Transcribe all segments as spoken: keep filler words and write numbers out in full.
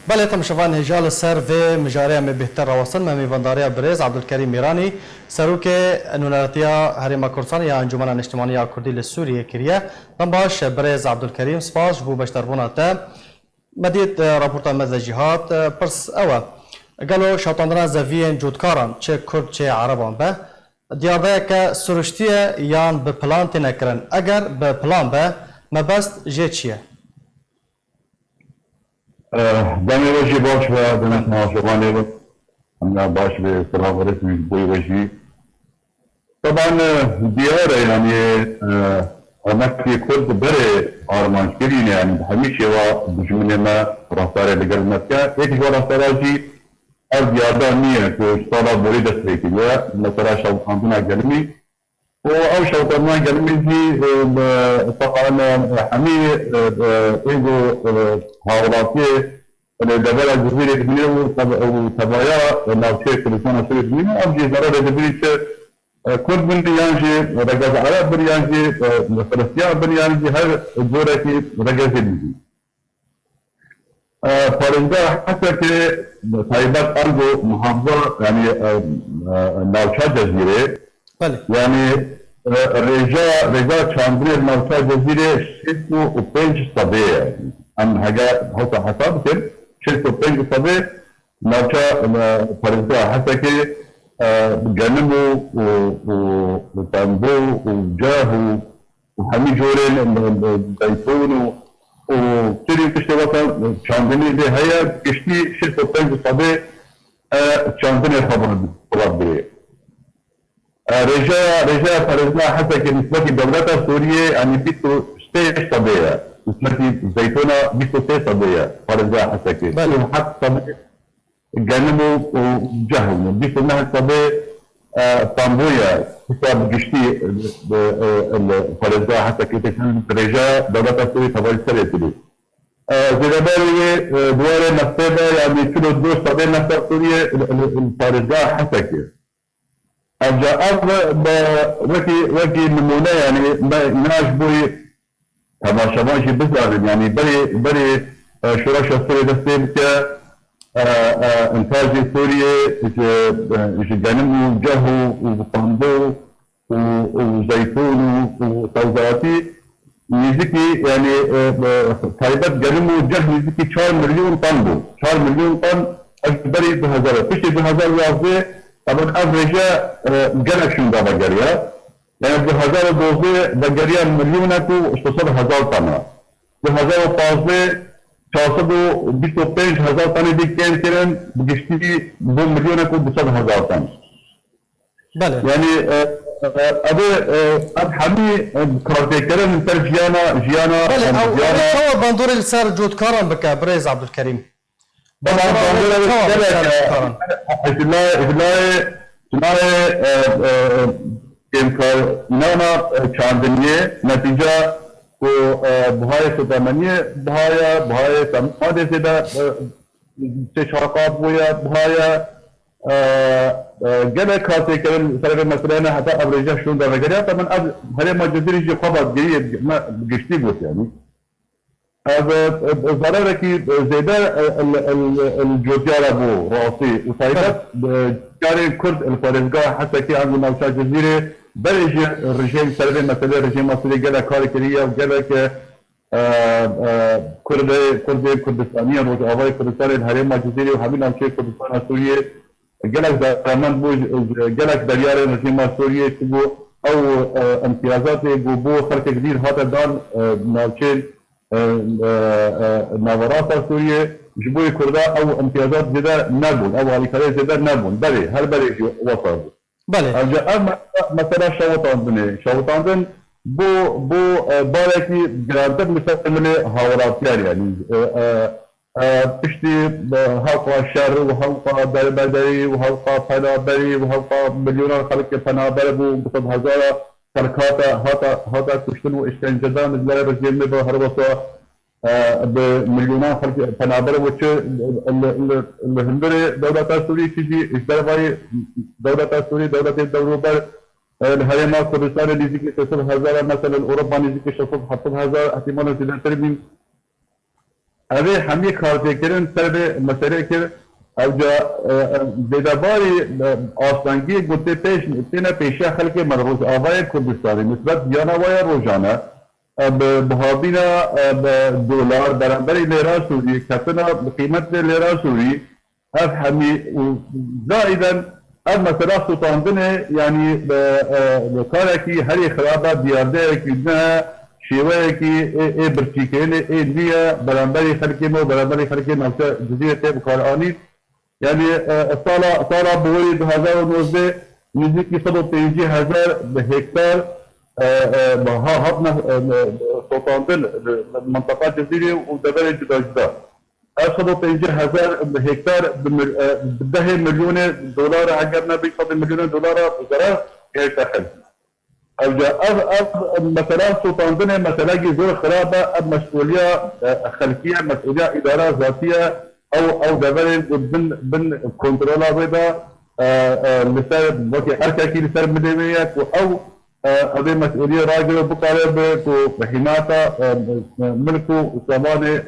Belê, temaşevan hêja li ser vê mijarê em ê bêhtir rawestin. Me mêvandariya birêz Abdulkerîm Mîranî, serokê Nûneretiya Herêma Kurdistanê ya Encûmena Niştimanî ya Kurdî li Sûriyê kiriye. Dem baş, birêz Abdulkerîm, spas ji bo beşdarbûna te. Me dît, e, raporta me de jî hat, e, pirs ew e. Gelo şewitandina zeviyên cotkaran, çi Kurd, çi Ereban be, diyardeyeke siruştî ye yan bi plan têne kirin? Eger bi plan be, mebest jê çi ye? Eh, demê we jî baş be, demê temaşevanê we hemî baş be, silav û rêz ji bo we jî. Teban, eh, diyar e, yanî, eh, rehmekî Kurd berê armanckirî ne, yanî bi hemî şêwa dijminê me reftarê li gel me dike. Yek ji van reftara jî ev diyardan nîye ku ji sala borî dest pê kiriye. Mesela şewitandina gelimî, û ew şewitandina gelimî jî, e, bi, teban, e, hemî, e, e, êgo, e, hawlatiyê, e, devera Cizîrê dimîne û teb-, û tevaya, e, navçeyê Kurdistana Sûriyê dimîne, ev jî zerarê dibînî çi, e, Kurd bin yan jî regez Ereb bin yan jî, e, Filistiyan bin yan jî her corekî regezê dibînî. E, parêzgeha Hesekê taybet ango muhafaza, yanî, e, e, navça Cezîrê, Belê. yanî, e, rêja, rêja çandinê li navça Cezîrê şêst û pênc sedê ye. Em hege hewsa hesab bikin, şêst û pênc sedê navça, e, parêzgeha Hesekê, e, genim û, û, û, û tembû û ceh û û hemî corên, e, e, zeytûn û, û tirî tiştê wesa çandinî lê heye, giştî şêst û pênc sedê, e, çandinê xebat, xebat dirê. E, rêjeya, rêjeya parêzgeha Hesekê nisbetî dewleta Sûriyê, yanî bîst û sê sedê ye. Nisbetî zeytûna bîst û sê sedê ye parêzgeha Hesekê. Belê. Sî û heft sedê genim û, û ceh û bîst û neh sedê, e, pambû ye. Hisa bi giştî, e, e, li parêzgeha Hesekê tê çend rêje dewleta Sûrî tevalî serê kirî. E, zêdebarî wê, e, di warê neftê de, yanî çil û du sedê nefta Sûriyê li, li, li parêzgeha Hesekê. Ev ca ev be wekî, wekî nimûne, yanî me îna ji bo yê temaşevan jî bizanin, yanî berê, berê, e, şoreşa Sûriyê dest pê bike, e, e, întajê Sûriyê ji, e, ji genim û ceh û, û pambû û, û zeytûn û, û tewzeatî nêzîkî, yanî, e, e, taybet genim û ceh nêzîkî çar milyon ton bû. Çar milyon ton ev ji berî du hezar, piştî du hezar û yazdeh, teban ev rêje, e, gelek şûnda vegeriya. Yanî du hezar û dozdeh vegeriya milyonek û şeş sed hezar tona. Du hezar û pazdeh çar sed û bîst û pênc hezar tonê dî kêm kirin, bi giştî bû milyonek û du sed hezar ton. Belê. Yanî, e, e, ev ê, e, ev hemî, e, kartêkirin li ser jiyana, jiyana, Belê, e, ew, ew jiyana ê çawa bandorê li ser cotkaran bike, birêz Abdulkerîm? Tamam, bandora bandora gelek, gelek, e, e, ji layê, ji layê, ji layê, e, e, kêmkarînana, e, çandiniyê, netîca ku, e, bihayê sotemeniyê biha ye, bihayê semadê zêde, e, têşaqat bûye, biha ye, e, e, gelek kar tê kirin ser vê meseleyê, heta ev rêje şûnda vegeriya. Teban ev herêma Cizîrê jî xwe vat giriyê, me giştî got, yanî. Ev, e, e, zerarekî, e, zêde, e, el, el, el cotiyara bû rastî û taybet, e, carên Kurd li parêzgeha Hesekê an jî navça Cizîrê berê jî rejîm ser vê meselê rejîma Sûriyê gelek kar kiriye û gelek, e, e, Kurdê, Kurdê Kurdistaniyên Rojavayê Kurdistanê li herêma Cizîrê û hemî navçeyê Kurdistana Sûriyê gelek zeremend bû, ji, ji gelek deryarên rejîma Sûriyê çi bû ew, e, imtiyazatê ku bo xelkek dîr hate dan, e, navçeyên e, e, e, naverasta Sûriyê ji bo yê Kurda ew imtiyazat zêde nebûn, ew alîkariyê zêde nebûn. Berê, her berê jî wesa bû. Belê. Ancak ev me-, mesela şewitandinê. Şewitandin bû, bû, e, barekî girantir li ser milê hawratiyar, yanî, e, e, e, piştî, e, hewqa şer û hewqa derbederî û hewqa penaberî û hewqa milyonan xelkê penaber bû, bi sed hezara xelk hate, hata, hata kuştin û îşkencedan ji layê rejîmê ve her wesa e, bi milyonan xelk penaber û çi li, li, li hundirê dewleta Sûrî, çi jî ji dervayî dewleta Sûrî, dewletê dewrûber, e, li herêma Kurdistanê nêzîkî sê sed hezar, mesela li Ewropa nêzîkî şeş sed heft sed hezar, ihtimalên zêdetir bîn. Ev ê hemî kartêkirin ser vê meselê kir. Ewca, e, e, zêdebarî, e, astengiyê ku tê pêş, têne pêşiya xelkê me li Rojavayê Kurdistanê nisbet jiyana we ya rojane, e, bi, bi havîna, e, bi dolar, beramberî lêra Sûrî, ketina bi qîmetê lêra Sûrî, ev hemî û zaîden ev mesela sotandinê, yanî, e, e, karekî herî xirab e, diyardeyekî ne, şêweyekî ê, ê birçîkirinê ê nû ye, beramberî xelkê me û beramberî xelkê navçeya Cizîrê tê bikaranîn. Yanî, e, sala, sala borî du hezar û nozdeh nêzîkî sed û pêncî hezar bi hektar, e, e, ha-, hatine, e, e, sotandin li, li minteqa Cizîrê û deverê cuda cuda. Ev sed û pêncî hezar hektar bi mil-, e, bi dehê milyonê dolara, heger ne bîst sedê milyonê dolara zerar gihişte xelkê. Ewca ev, ev mesela sotandinê meselekî zor xirab e, ev mesûliya, e, xelkî ye, mesûliya îdara zatî ye, ew, ew deverên ku bin, bin kontrola wê de, e, e, li ser, wekî erkekî li ser milê wê ye ku ew, e, ev ê mesûliyê ragire û bikare bi ku hîmayeta, e, e, milk û samanê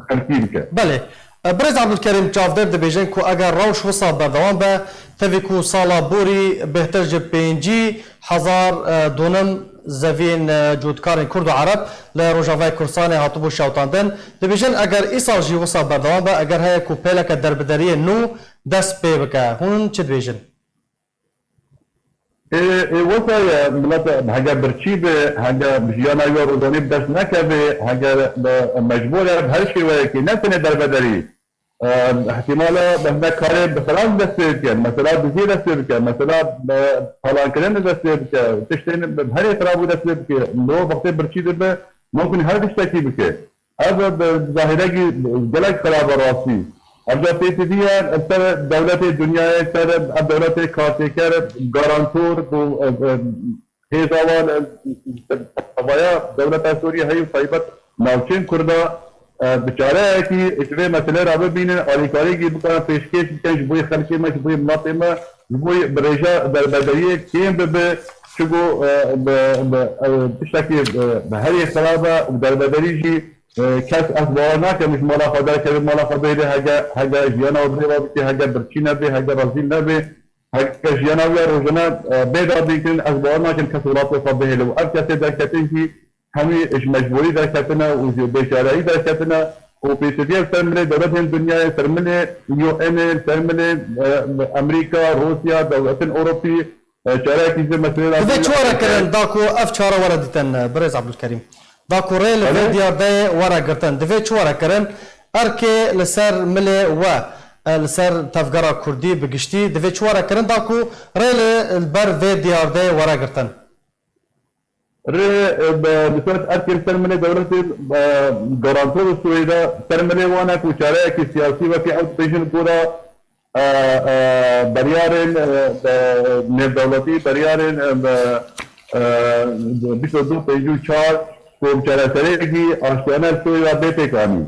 xelkî bike. Belê. E, Birêz Abdulkerîm, çavdêr dibêjin ku eger rewş wisa berdewam be, tevî ku sala borî bêhtir ji pêncî hezar, e, dûnim zeviyên, e, cotkarên Kurd û Ereb li Rojavayê Kurdistanê hatibû şewitandin. Dibêjin eger îsal jî wisa berdewam be, eger heye ku pêleke derbideriyê nû dest pê bike, hûn çi dibêjin? Ê, ê, wisa ye, milet hege birçî be, hege jiyana wî ya rojane bi dest nekeve, hege be mecbûr e bi her şêweyekê, ne tenê derbederî. E, ihtimale bi hindek karê bi filan dest pê bike, mesela diziyê dest pê bike, mesela, e, talankirinê dest pê bike, tiştên bi herê xirabû dest pê bike. Lo wextê birçî dibe, mumkin her tiştekî bike. Ev bi zahîrekî gelek xirab e rastî. Ev ca pêtivî ye, ser dewletê dinyayê, ser ev dewletê kartêker, garantor, ku, e, e, hêza wan, e, tevaya dewleta Sûriyê heyî taybet navçeyên Kurda, e, bi çareyekî ji vê meselê re bibînin, alîkariyekî bikarin pêşkêş bikin ji bo yê xelkê me, ji bo yê miletê me, ji bo yê bi rêja derbedariyê kêm bibe, çiku, e, bi, bi, e, tiştekî, e, bi herî xirab e û derbederî jî, e, kes ez bawer nakim ji mala xwe derkeve, mala xwe bêle, hege, hege jiyana wê bi rê ve bike, hege birçî nebe, hege rezîl nebe. Heke jiyana wî ya rojane, e, bê dadîkirin, ez bawer nakim kes welatê xwe bihêle û ev kesê derketin jî hemî ji mecbûrî derketine û ji bêçareyî derketine û pêşeviyê ser milê dewletên dinyayê, ser milê U N ê, ser milê, e, Amerîka, Rûsya, dewletên Ewropî, e, çareyekî ji meselê re Divê çi were kirin da ku ev çare were dîtin, e, Birêz Abdulkerîm? Da ku rê li vê Belê. diyardeyê were girtin. Divê çi were kirin? Erkê li ser milê we, e, li ser tevgera kurdî bi giştî divê çi were kirin da ku rê li ber vê diyardeyê were girtin? Rê, e, be, li ser erkê li ser milê dewletê, e, garantor û Swêda ser milê wan e ku çareyekî siyasî wekî ew dibêjin gora, e, e, beryarên, e, e, nêvdewletî, beryarên, e, e, bîst û du pêncî û çar ku bi çareseriyekî aştiyane li Sûriyê ve bê pêkanîn.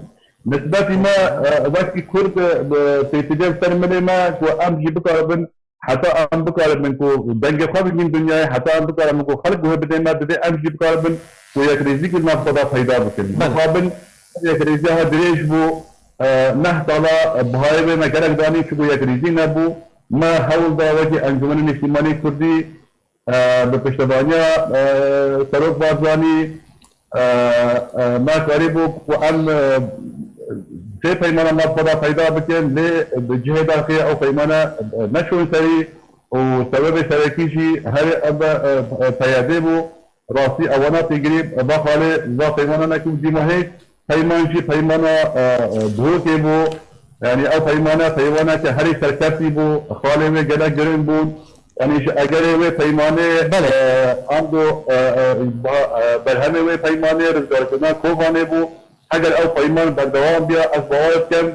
Nisbetî me, e, wekî Kurd, e, bi pêtiviyên ser milê me ku em jî bikaribin, heta em bikaribin ku dengê xwe bigîn dinyayê, heta em bikaribin ku xelk guhê bidê me, divê em jî bikaribin ku yekrêzîkî li nav xwe de peyda bikin. Belê. Mixabin yekrêziya he dirêj bû, e, neh sala, e, bihayê wê me gelek danî, çiku yekrêzî nebû. Me hewl da wekî Encûmenê Niştîmanî Kurdî, e, bi piştevaniya, e, Serok Barzanî, e, e, me karîbû ku em, e, sê peymana me bi xwe de peyda bikin, lê bi cihê derxê ew peymane, e, neçûn serî û sebebê serekî jî herê ev, e, e, P Y D bû. Rastî ewana têgirî va xalê va peymana nekin dîma hêj. Peyman jî peymana, e, e, Duhokê bû. Yanî ew peymane peymaneke herî serkeftî bû. Xalê wê gelek giring bûn. Yanî ji egerê wê peymanê, Belê. e, ango, e, e, ba-, e, berhemê wê peymanê rizgarkirina Kobanê bû. Heger ew peyman berdewam biya, ez bawer dikim,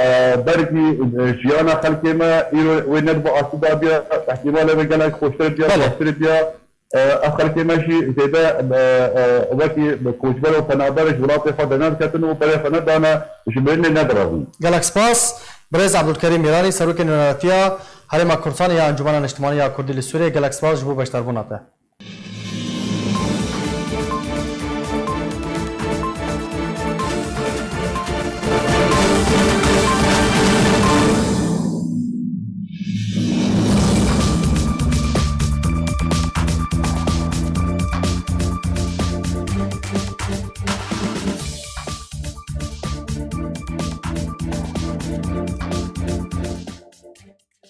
e, bergî, e, jiyana xelkê me îro wê ne bi astî de biya, ihtimalê wê gelek xweştir biya, Belê. Baştir biya. E, ev xelkê me jî zêde, e, e, wekî koçber û penaber ji welatê xwe dernediketin û berê xwe nedane ji mirinê nedirazin. Gelek spas. Birêz Abdulkerîm Îranî, Serokê Nûneratiya Herêma Kurdistanê ya Encûmena Niştimanî ya Kurdî li Sûriyê, gelek spas ji bo beşdarbûna te.